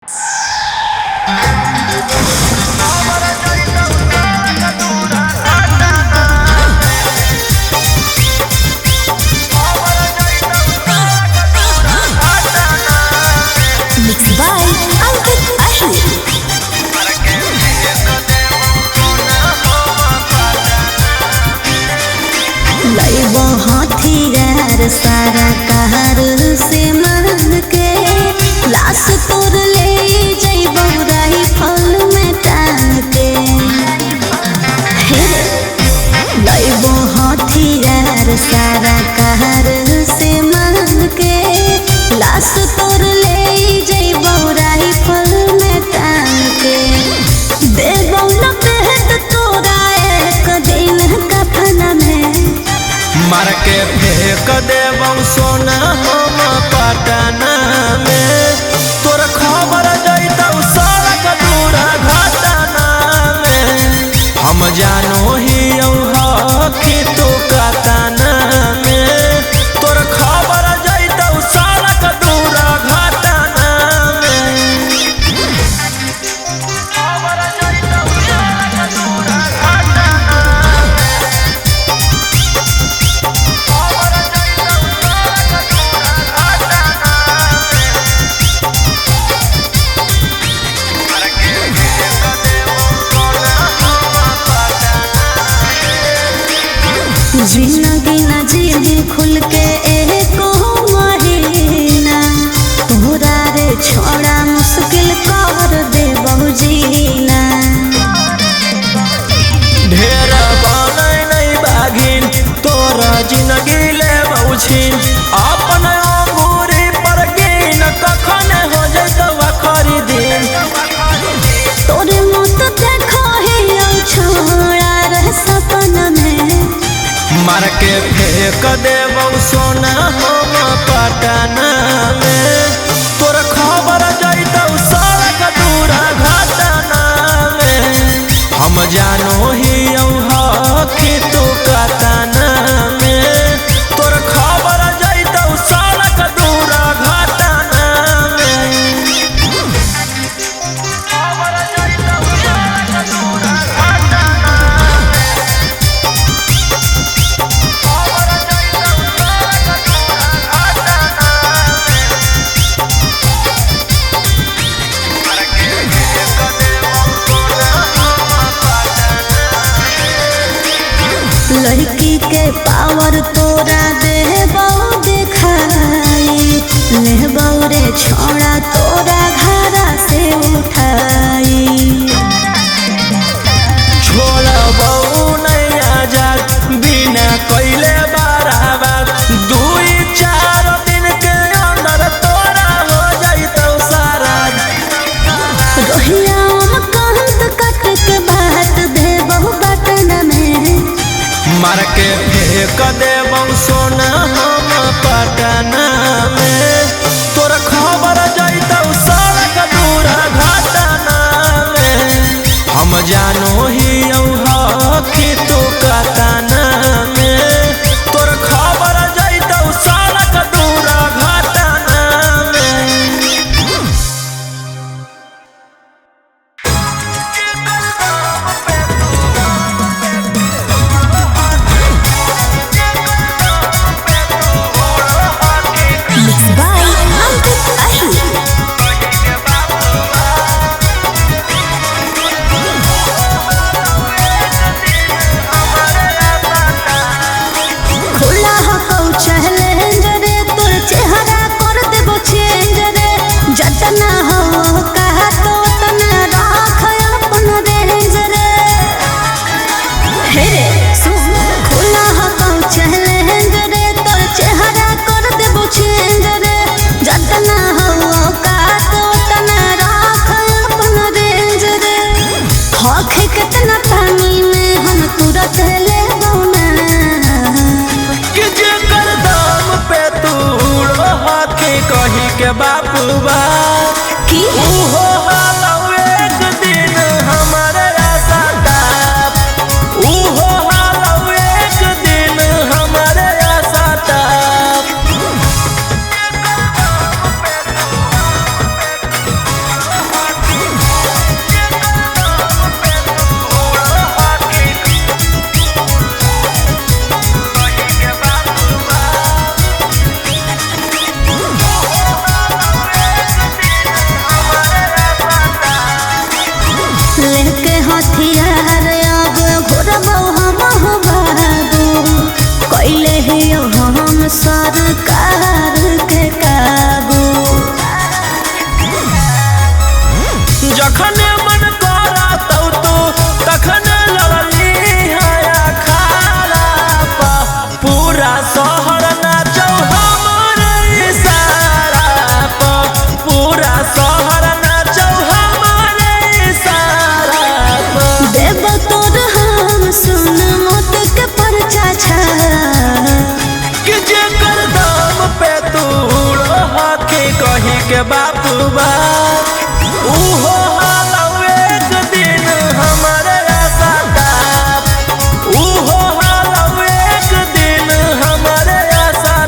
Mixed by Ankit Ahir. लइबो हथियार सारा कहर से मान के लाश तोर ले जइबो राइफल में टांग के। हे लइबो हथियार सारा कहर से मान के लाश तोर ले जइबो राइफल में टांग के। देबो लपेट तोरा एक दिन कफन में। मार के फेंक देबौ सोना हम पटना में, तोर खबर जइतौ सड़क दूरा घटना में। हम जानो ही हकी तू कतना में, तोर खबर जइतौ सड़क दूरा घटना में। खबर जइतौ सड़क दूरा घटना में। जिंदगी न जी खुल के एको महीना, तोरा रे छोड़ा मुश्किल कर दे जीना। ढेर बनै नै बाघिन, तोरा जिंदगी ले बौछिन। अपन अंगूरी पर गिन, कखन हो जैतौ खरीदिन। तोरे मौत देखो ही छोड़ा रे सपना में। मार के फेंक देबौ सोना हम पटना में, तोर खबर जइतौ सड़क दूरा घटना में। हम जानो ही हकी तू कतना में, तोर खबर जइतौ सड़क दूरा घटना में। खबर जइतौ सड़क दूरा घटना में। लड़की के पावर तोरा देबौ देखाई, लेबौ रे छोड़ा तोरा घरा से उठाई। छोड़बौ नै आजाद बिना कैले बराबर, 2-4 दिन के अंदर तोरा हो जइतौ सारा। रोहिया कांत कट के बात देबौ बटन में। मार के फेंक देबौ सोना हम पटना में, तोर खबर जइतौ सड़क दूरा घटना में। हम जानो ही हकी तू कतना में, तोर खबर जइतौ सड़क दूरा घटना में। Mixed by Ankit Ahir. जखने मन करतौ तू तखने लड़ली हया खारा पा। पूरा शहर नाचौ हमर इशारा पा, पूरा शहर नाचौ हमर इशारा पा। देब तोर हम सुन मौत के परचा छा। कि जेकर दाम पे तू हकी कही के बापू बा, उहो हालौ एक दिन हमरे आशा, उहो हालौ एक दिन हमरे आशा।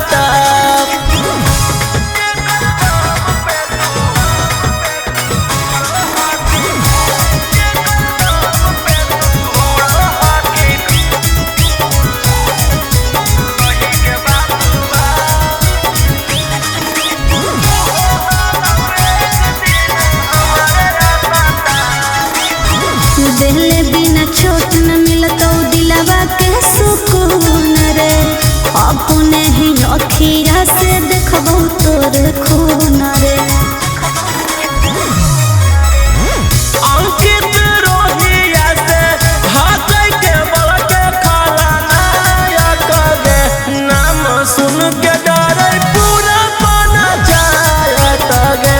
देहले बिना छोट न मिलतौ दिलवा के सुकून रे। अपने ही अखिया से देखबौ तोर खून रे। अंकित रोहिया से हाथै के बड़के खाला नायक गे, नाम सुन के डरे पूरा बना जायत गे,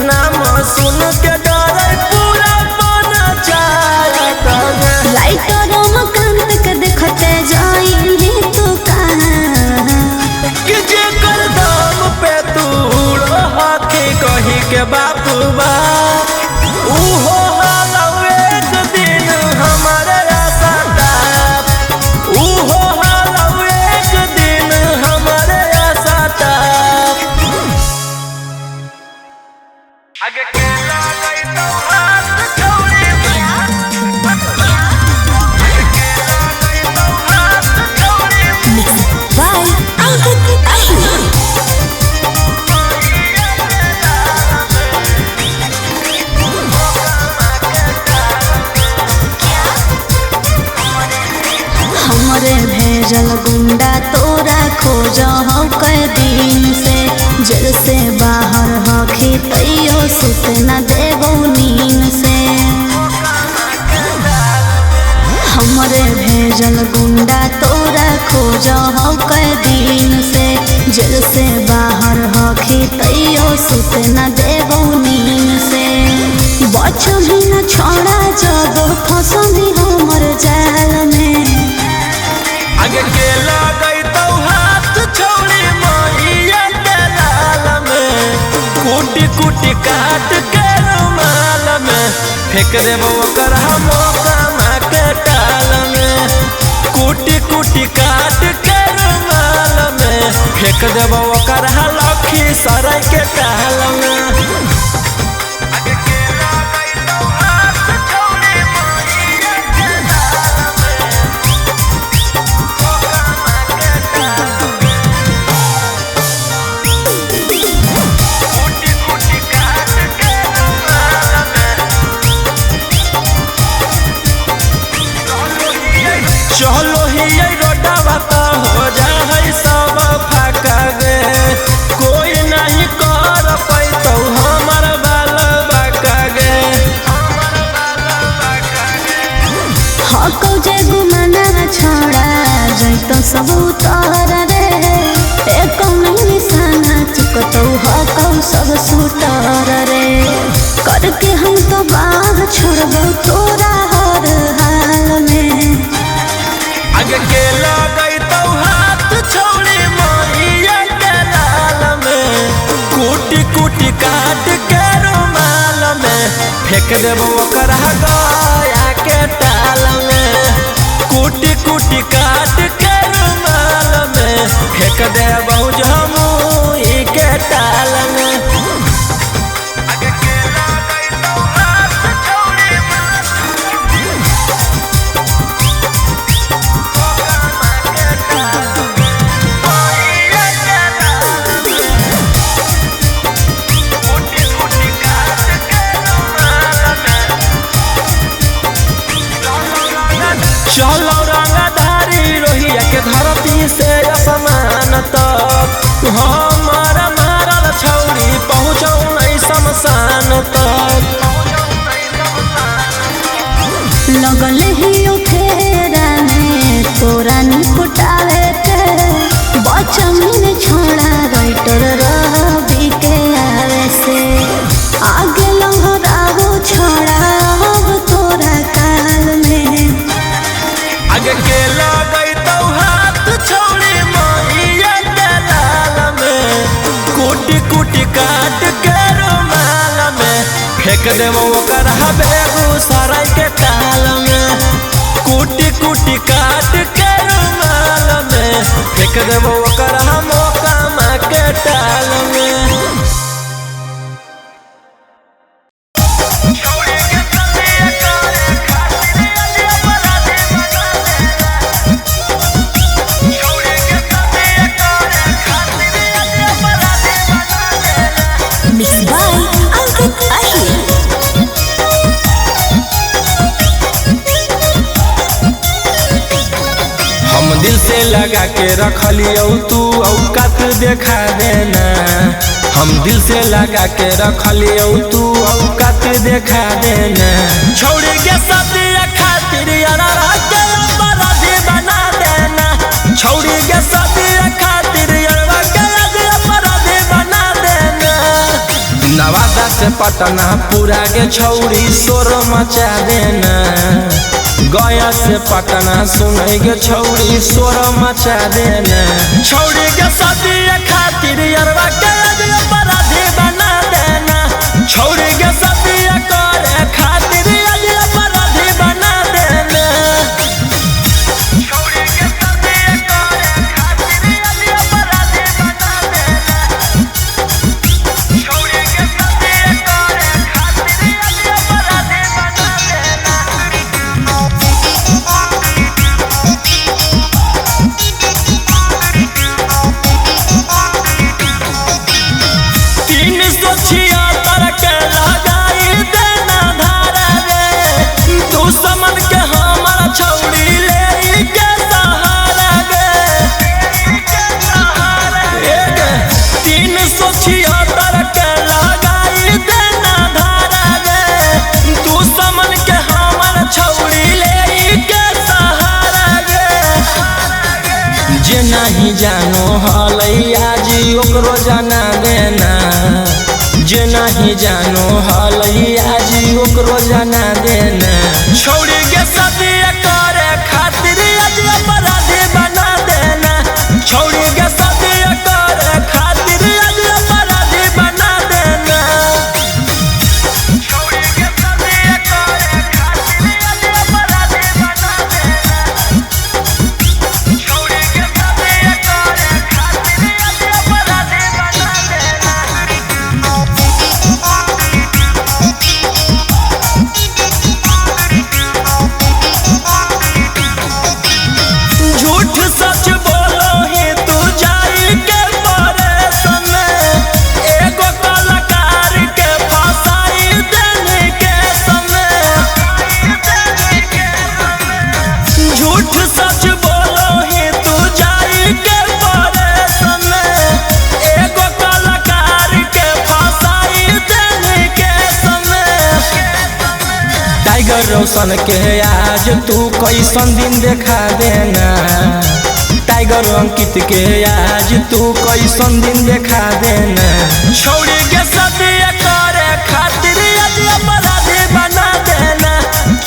नाम सुन के डरे पूरा बना जायत गे। लाइटर मकान के देखते जाइली तू कहाँ। कि जेकर दाम पे तू हकी कही के बापू बा, उहो हालौ एक दिन हमरे आशा, उहो हालौ एक दिन हमरे आशा। आगे के लगैतौ हाथ छौरी, आगे के लगैतौ हाथ छौरी। बाय अंकित अहिर। हमरे भेजल गुंडा तोरा खोज हौ कै दिन से। जेल से बाहर हखी तैयो सुत न देबौ नींद से। हमरे भेजल गुंडा तोरा खोज हौ कै दिन से। जेल से बाहर हखी तैयो सुत न देबौ नींद से। बचबी न छोड़ा जब फसली हमर जाल में। आगे के लगैतौ हाथ छौरी मैया के लाल में, कुटी कुटी काट के रुमाल में फेंक देबौ ओकर मोकामा के टाल में, कुटी कुटी काट के रुमाल में फेंक देबौ ओकर लखीसराय के टाल में। आगे के लगैतौ हाथ छौरी मैया के लाल में, चलो ही रोडवा त हो जा है सब फाका गे, कोई नहीं कर पैतौ हमर बाल बाका गे। हकौ जे गुमाना छोड़ा जैतो सब उतर रे। एको नहीं निशाना चुकतौ हकौ सब सुतर रे। करके हम तो बाह छोड़बौ तोरा हर हाल में। आगे के लगैतौ हाथ छौरी मैया के लाल में, कुटी कुटी काट के रुमाल में फेंक देबौ ओकर गया के टाल में, कुटी कुटी काट के रुमाल में फेंक देबौ जमुई के टाल में। आगे के लगैतौ हाथ छौरी चलो रंगधारी रोहिया के धरती से असमान तक, हमारा मारल लगल ही फेरा में तोरा निपटावे के बचन में छोड़ा राइटर रवि के आवे से आगे लहरावो छोड़ा अब तोरा काल में। आगे के लगई तो हाथ छोड़ी मैया के लाल में कुटी कुटी काट के रुमाल में फेंक देबो ओकर बेगूसराय के ताल में कुटी कुटी काट के रुमाल में फेंक देबो ओकर मोकामा के टाल में। Mix by Ankit Ahir. हम दिल से लगा के रखलियौ तू औकात देखा देना। हम दिल से लगा के रखलियौ तू औकात देखा देना। छोड़ी के सदिया खातिर यारा के अपराधी बना देना। छोड़ी के सदिया खातिर यारा के अपराधी बना देना। नवादा से पटना पूरा के छौरी शोर मचा देना। गया से पटना सुनै के छौरी शोर मचा देना। छौरी के सदिया खातिर अरवा के अपराधी बना देना। छौरी के सदिया करे खातिर अपराधी बना देना। छौरी के सदिया करे खातिर अपराधी बना देना। छौरी के सदिया करे खातिर अपराधी बना देना। 376 के लगाई देना धारा रे दुश्मन के हमारा छौड़ी ले के सहारा गे। 376 के लगाई देना धारा रे दुश्मन के हमारा छौड़ी ले के सहारा गे। जे नहीं जानो हलैया जी ओकरो जाना देना। जे नहीं जानो हलैया जी ओकरो जाना देना। छौड़ी के सदिया करे खातिर आज अपराधी बना देना। छौड़ी के सदिया करे खातिर आज अपराधी बना देना। छौड़ी के सदिया करे खातिर आज अपराधी बना देना। छौड़ी के सदिया करे खातिर आज अपराधी बना देना। झूठ सच बोलो ही तू जाई के परेशान एगो कलाकार के फसाई देने के समय। झूठ सच बोलो ही तू जाई के परेशान एगो कलाकार के फसाई देने के समय। टाइगर रोशन के आज तू कैसन दिन देखा देना। टाइगर अंकित के आज तू कैसन दिन देखा देना। छौड़ी के सदिया करे खातिर आज अपराधी बना देना।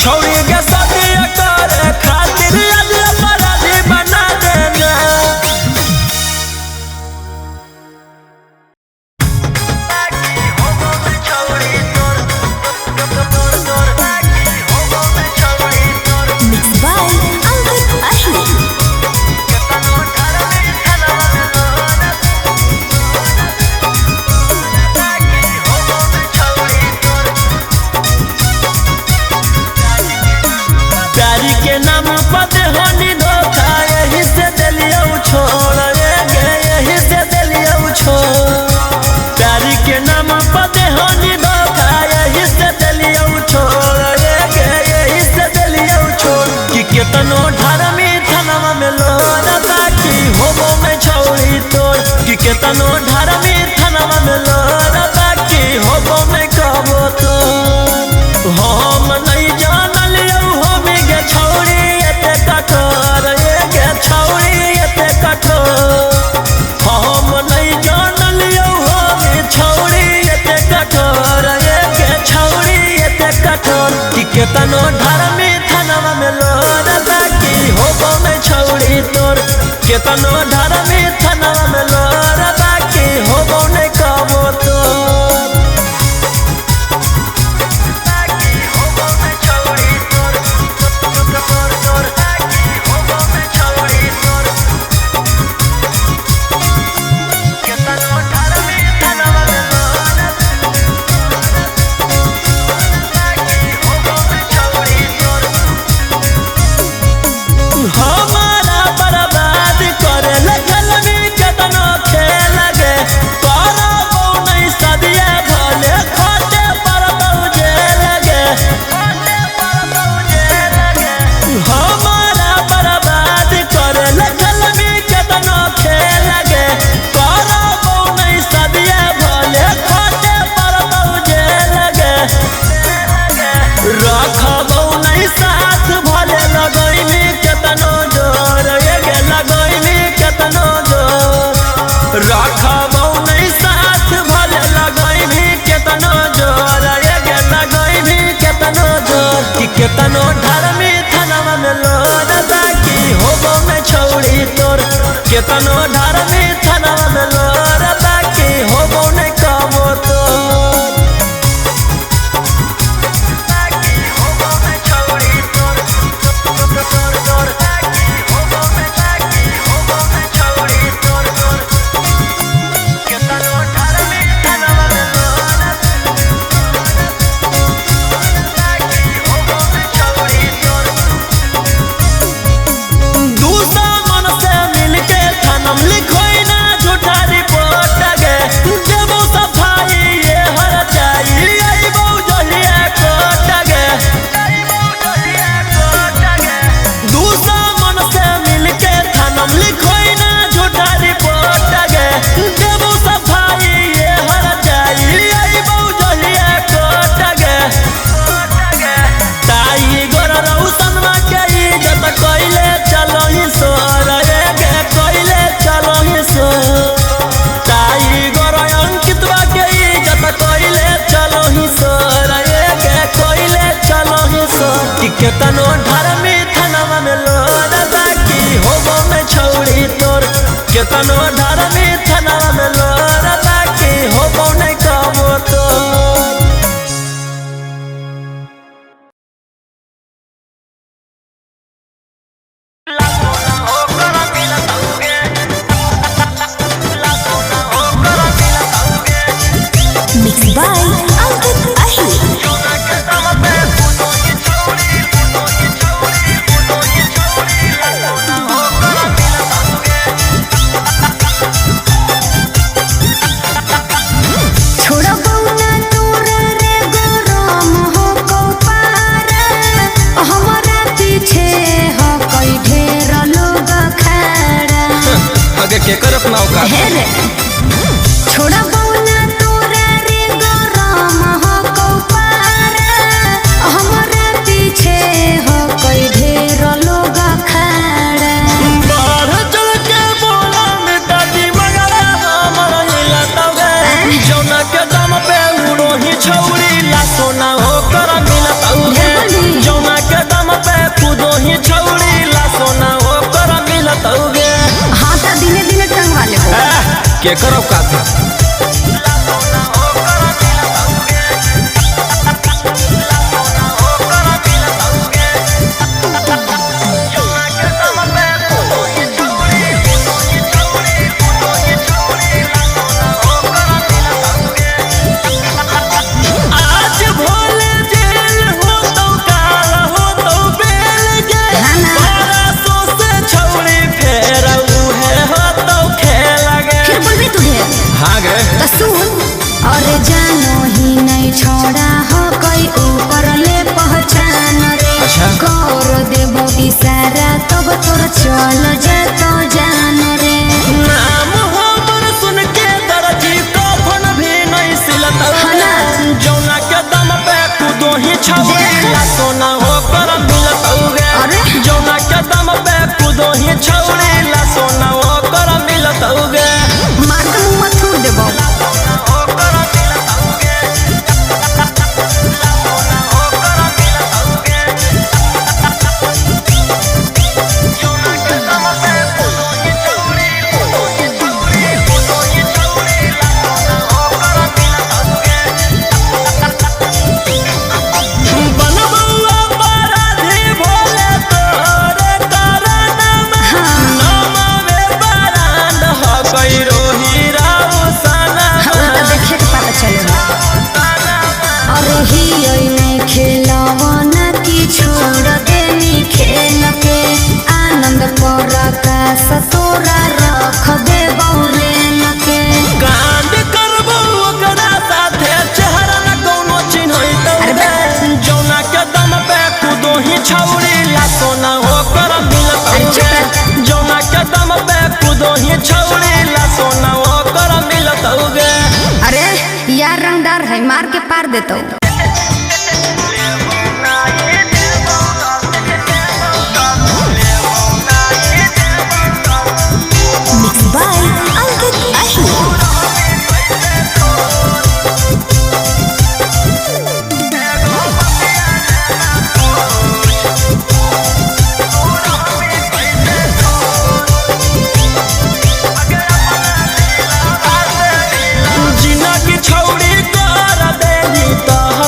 छौड़ी के सदिया करे खातिर आज अपराधी बना देना। Mix by Ankit Ahir. प्यारी के नाम पर होनी धोखा यही से दिलियौ छोड़ गे यही से दिलियौ छोड़। प्यारी के नाम पर होनी धोखा यही से दिलियौ छोड़ गे यही से दिलियौ छोड़। कि केतनो ढारमी थानवा में लोर बाकी होबो में छौड़ी तोड़। कि केतनो ढारमी थानवा में लोर बाकी होबो में कबो तोड़। हम नहीं जानल हम केतनो धर्मी थानवा में लोर बाकी होबो में छौड़ी तोर। केतनो धर्मी थानवा में लोर बाकी होबो नहीं कबो तोर। बाकी होबो में छौड़ी तोर तोर तोर। बाकी होबो में छौड़ी तोर। केतनो धर्मी थानवा में लोर बाकी होबो में छौड़ी तोर। हमारा बर्बाद करे लगल में केतनो खेल गे। करबौ नहीं सदिया भले खटे पर जे लगे। हमारा बर्बाद करे लगल में केतनो खेल गे। करबौ नहीं सदिया भले खटे पर जे लगे। रखबौ नहीं साथ भले लगैनी केतनो जोर गे लगैनी केतनो जोर। रखबौ नहीं साथ भले लगैनी केतनो जोर गे लगैनी केतनो जोर। कि केतनो धर्मी थानवा में लोर बाकी होबो में छौड़ी तोर। केतनो धर्मी थानवा में लोर बाकी होबो नहीं कबो तोर। बाकी होबो में छौड़ी तोर तोर तोर। बाकी होबो में बाकी होबो में छौड़ी तोर तोर। केतनो धर्मी थानवा में लोर बाकी होबो में छौड़ी तोर। दुश्मन से मिलके थानम लिखोई ना झूठा रिपोर्ट गे। देबो सफाई ये हर जाई आइबो जहिया कोर्ट गे। दुश्मन से मिलके थानम लिखोई ना झूठा रिपोर्ट गे। देबो सफाई ये हर जाई आइबो जहिया कोर्ट गे। ताई गोर रौशनमा के इज्जत कइले चलो ही सोर गे कइले चलो ही सोर। ताई गोर अंकितवा के इज्जत कइले चलो ही सोर गे कइले चलो ही सोर। कि केतनो धर्मी थानवा में लोर बाकी होबो में छौड़ी तोर। केतनो धर्मी थानवा में लोर बाकी होबो नहीं कबो तोर। Mix by Ankit Ahir. छोड़बौ ना तोरा रे गरम हो कौपारा। हमरा पीछे हो कई ढेर लोग खड़ा। आगे केकर अपना औकात हे रे छोड़बौ ना तोरा रे गरम हो कौपारा। हमरा पीछे हो कई ढेर लोग खड़ा। बाहर चल के बोला में दादी मगर हमर हिला तवे। जौना के दम पे उड़ो ही छौड़ी ला सोना हो कर मिलतौगे। जौना के दम पे कूदो ही छौड़ी ला सोना हो कर मिलतौगे। हाँ त दिने दिने टंगवा लेबो। केकर औकात है। आज भोले जेल हो तो काल हो तो बेल गे। हाँ ना। बरसों से छौड़ी फेर उहे हो तो खेल गे। फिर बोलबे तू ढेर। हाँ गे त सुन और जानो ही नहीं छोड़ा हो कोई ऊपर ले पहचान रे। अच्छा। कर देबो इशारा तब तोर चल जातो जान रे। नाम हमर सुन के दर्जी कफन भी नहीं सिलत। हाँ ना। जौना के दम पे कूदो ही छौड़ी ला सोना हो कर मिलतौगे। अरे। जौना के दम पे कूदो ही छौड़ी ला सोना हो कर मिलतौगे। मार के मुंह में थूक देबो। हो कर मिलतौगे। ई खेलवना की छोड़ देनी खेल के। आनंद परकाश तोरा रख दे बौरेन के। कांड करबो ओकरा साथे चेहरा न कोनो चिन्हैतौ रे। जौना के दम पे कुदो ही छौरी ला सोना ओकर मिलतौ अरे चुप रे। रह। जौना के दम पे कुदो ही छौरी ला सोना ओकर मिलतौ गे। अरे यार रंगदार है, मार के पार देतो। मिक्स बाय अंकित अहिर। जिनगी छौरी कर देनी तहर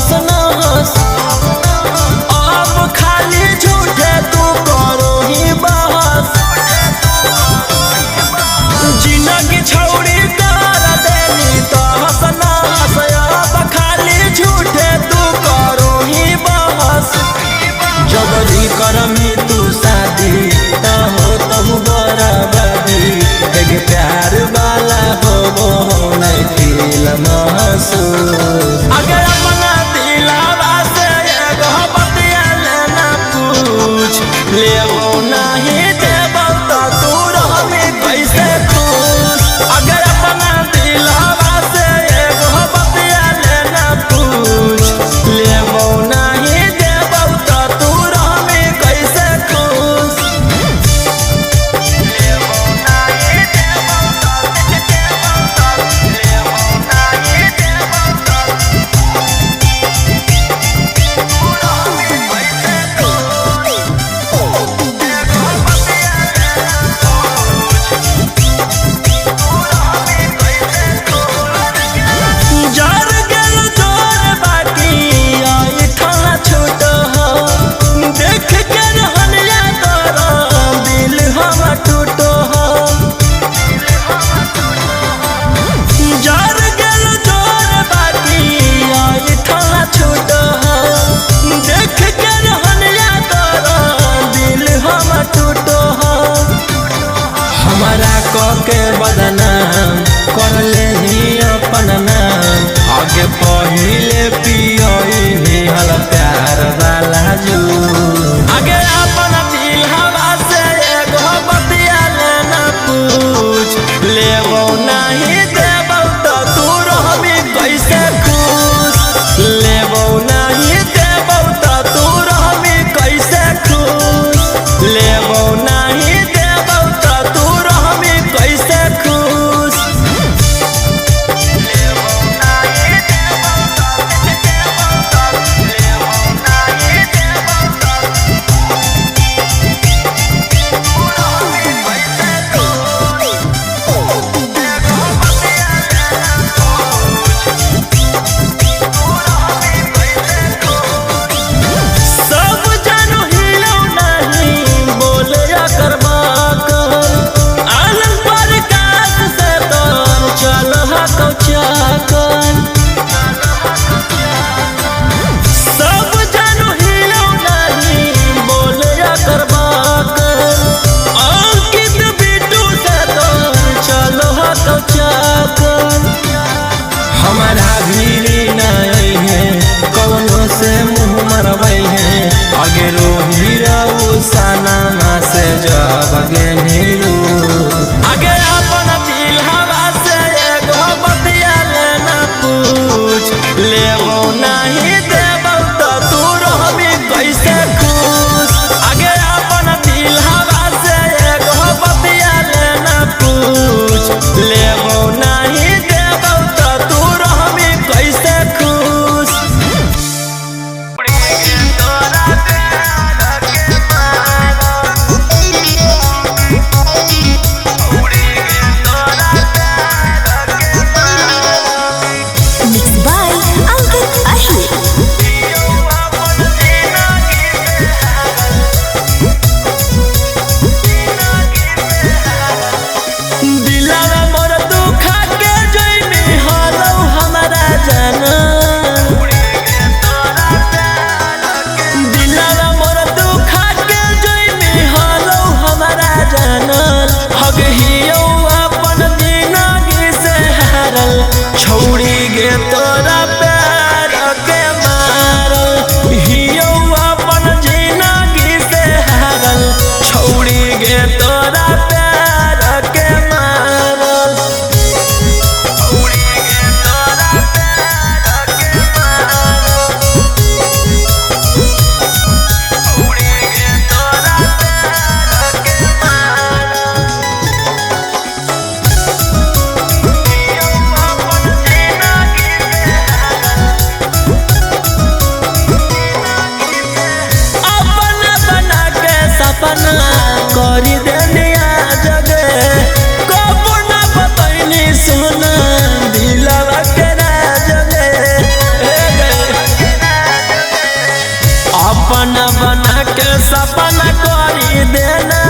सपना करी देना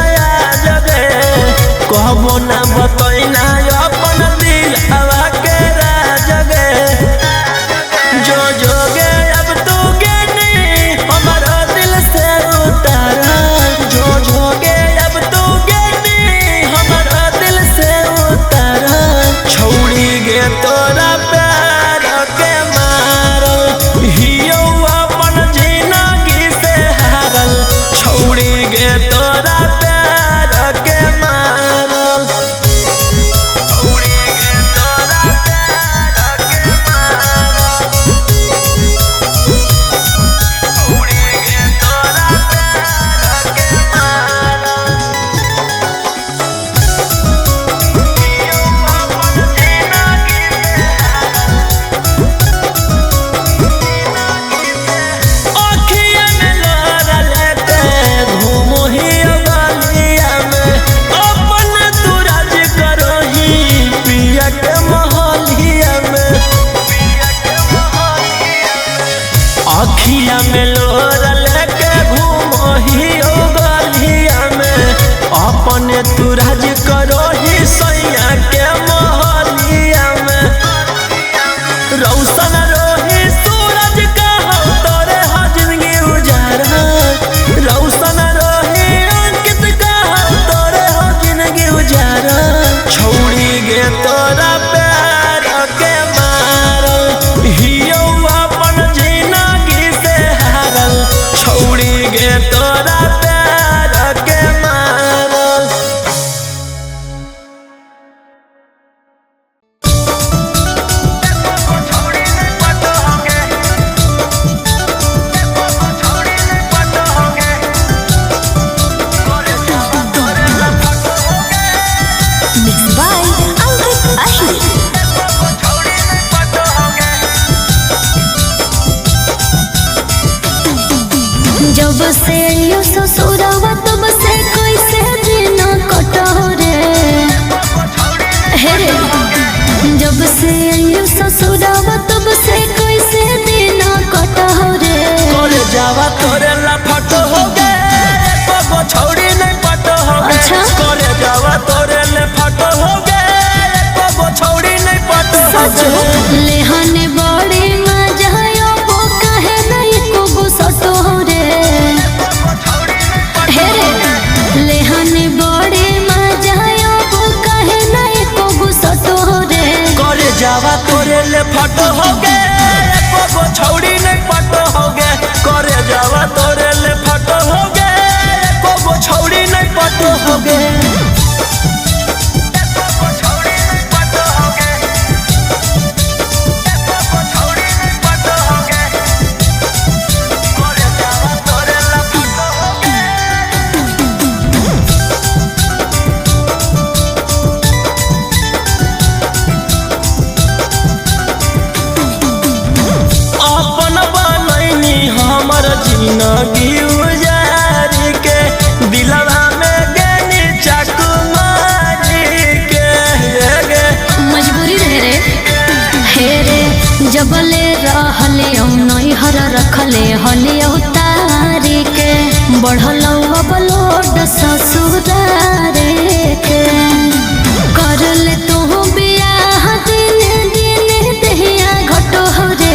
जगे कहबो ना बतैना अपन दिल हवा के राजगे जो जोगे अब तू गेनी हमारा दिल से उतारा जो जोगे अब तू गेनी हमारा दिल से उतारा छौड़ी गे तोरा प्यार के मारल हियो अपन जिंदगी से हारल छौड़ी गे तोरा प्यार के मारल छौड़ी गे तोरा प्यार के मारल छौड़ी गे तोरा प्यार के मारल हियो अपन जिंदगी से अखिया में लोरा लेते घूमोही गलिया में अपन तू राज करोही पिया के महलिया में अखिया में लोरा लेके घूमोही गलिया में अपन तू राज करोही सैया के महलिया में रौशन रोही सूरज का हो तोरे हो जिंदगी उजारा रौशन रोही अंकित का हो तोरे हो जिंदगी उजारा छौड़ी गे तोरा प्यार के मारल हियो अपन जिंदगी से हारल छौड़ी गे तोरा प्यार के मारल। Mixed by Ankit Ahir. जब से आइयो ससुरवा तब से कैसे दिन कटो रे हे रे जब से आइयो ससुरवा तब से कैसे दिन कटो रे कर जावा तोरे लफट हो गए पगो छौड़ी नहीं पट हो गए अच्छा। कर जावा तोरे लफट हो गए पगो छौड़ी नहीं पट हो गए लेहने बड़े मजा आयो वो कहे नहीं को गुस्सो रे हे रे लेहने बड़े मजा आयो वो कहे नहीं को गुस्सो रे कर जावा तोरे लफट हो गए पगो छौड़ी नहीं पट हो गए कर जावा तोरे लफट हो गए पगो छौड़ी नहीं पट हो गए अपन बनैनी हमर जिनगी उजारी के दिलवा में गेनी चाकू मारी के हे गे। मजबूरी रहे रे हे रे जबले रहले औ नैहर रखले हले औ तारी के बढ़ल अबलोड ससुरारे के करल तू बियाह दिन दिन दहिया घटो हो रे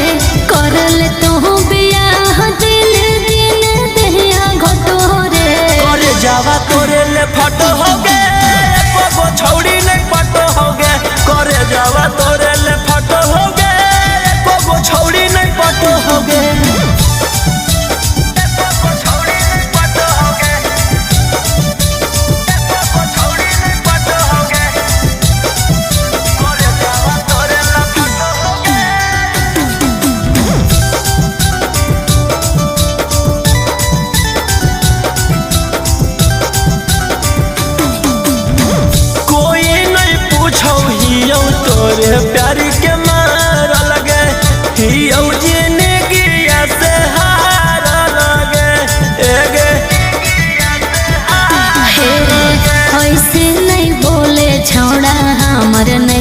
करल तू बियाह दिन दिन दहिया घटो हो रे कर जावा तोरे ले फट हो गए पगो छौड़ी नहीं पट हो गए कर जावा तोरे ले फट हो गए पगो छौड़ी नहीं पट हो गए कोई नहीं पूछो हियो तोरे प्यार के मार लगे हियो जिंदगी से हार लगे एगे हे रे ऐसे नहीं बोले छौड़ा हमर नहीं